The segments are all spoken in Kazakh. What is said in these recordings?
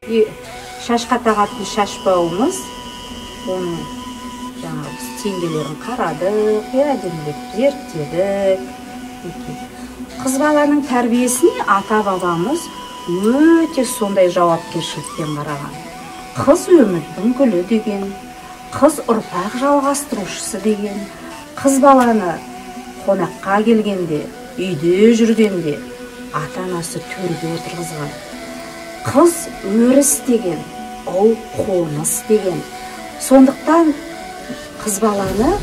Шашқа тағатын шашбауымыз, оның жаңағы біз теңгелерін қарадық, әдемілеп зерттедік. Қыз баланың тәрбиесіне ата-бабамыз өте сондай жауапкершілікпен қараған. Қыз өмірдің гүлі деген, қыз ұрпақ жалғастырушысы деген, қыз баланы қонаққа келгенде, үйде жүргенде ата-анасы төрге отырғызған. Қыз өріс деген, ол қоныс деген. Сондықтан қыз баланы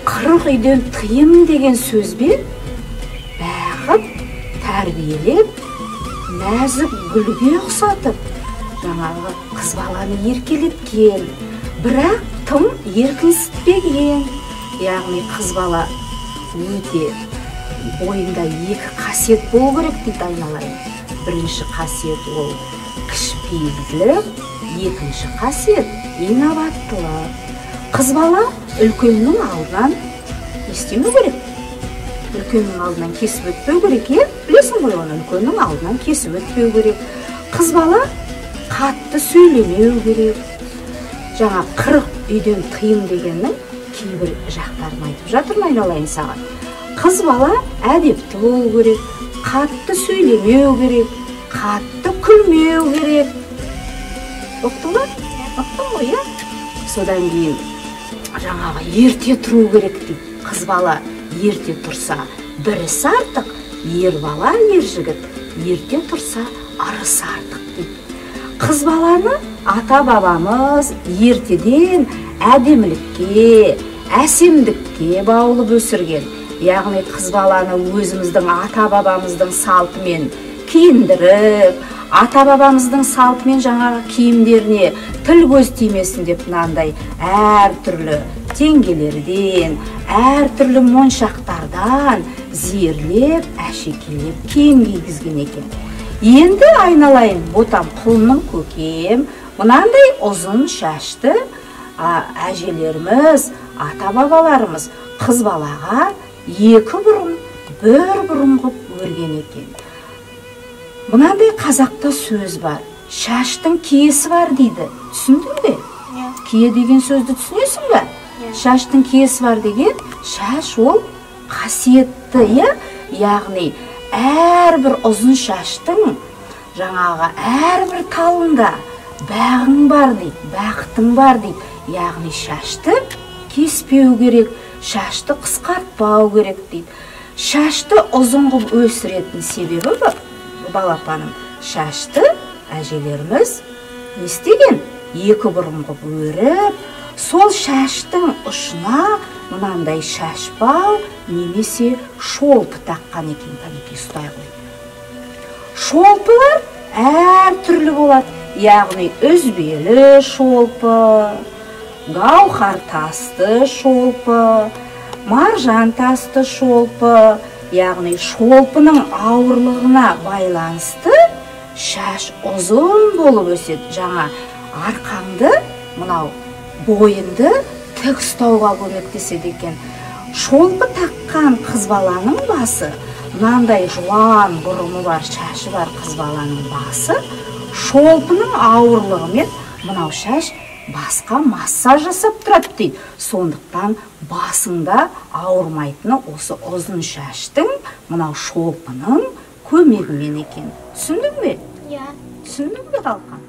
40 үйден тыйым деген сөзбен бағып, тәрбиелеп, нәзік гүлге ұқсатып, жаңағы қыз баланы еркелеткен, бірақ тым еркінсітпеген. Яғни қыз бала өте бойында екі қасиет болу керек дейді айналайын. Бірінші қасиет ол кішіпейілділік, екінші қасиет инабаттылық. Қыз бала үлкеннің алдынан не істемеу керек? Үлкеннің алдынан кесіп өтпеу керек, е? Білесің ғой оны, үлкеннің алдынан кесіп өтпеу керек. Қыз бала қатты сөйлемеу керек. Жаңа 40 үйден тыйым дегеннің кейбір жақтарын айтып жатырмын айналайын саған. Қыз бала әдепті болу керек, қатты сөйлемеу керек, қатты күлмеу керек. Ұқтың ба? Ұқтың ғой, иә? Содан кейін жаңағы ерте тұру керек дейді. Қыз бала ерте тұрса бір ісі артық, ер бала, ер жігіт ерте тұрса ырысы артық дейді. Қыз баланы ата-бабамыз ертеден әдемілікке, әсемдікке баулып өсірген. Яғни қыз баланы өзіміздің ата-бабамыздың салтымен киіндіріп, ата-бабамыздың салтымен жаңағы киімдеріне тіл көз тимесін деп мынандай әртүрлі теңгелерден, әртүрлі моншақтардан зерлеп, әшекейлеп киім кигізген екен. Енді айналайын ботам құлыным көкем, мынандай ұзын шашты әжелеріміз, ата-бабаларымыз қыз балаға екі бұрым, бір бұрым қып өрген екен. Мынандай қазақта сөз бар, шаштың киесі бар дейді. Түсіндің бе? Кие деген сөзді түсінесің бе? Шаштың киесі бар деген, шаш ол қасиетті, иә? Яғни әрбір ұзын шаштың жаңағы әрбір талында бағың бар дейді, бақытың бар дейді. Яғни шашты кеспеу керек, шашты қысқартпау керек дейді. Шашты ұзын қылып өсіретін себебі балапаным, шашты әжелеріміз не істеген? Екі бұрым қылып өріп, сол шаштың ұшына мынандай шашбау немесе шолпы таққан екен. Кәнекей ұстай ғой. Шолпылар әртүрлі болады. Яғни үзбелі шолпы, гауһар тасты шолпы, маржан тасты шолпы. Яғни шолпының ауырлығына байланысты шаш ұзын болып өседі. Жаңа арқаңды, мынау бойынды тік ұстауға көмектеседі екен. Шолпы таққан қыз баланың басы, мынандай жуан бұрымы бар, шашы бар қыз баланың басы, шолпының ауырлығымен мынау шаш басқа массаж жасап тұрады дейді. Сондықтан басыңда ауырмайтыны осы ұзын шаштың, мынау шолпының көмегімен екен. Түсіндің бе? Иә. Түсіндің бе, қалқам?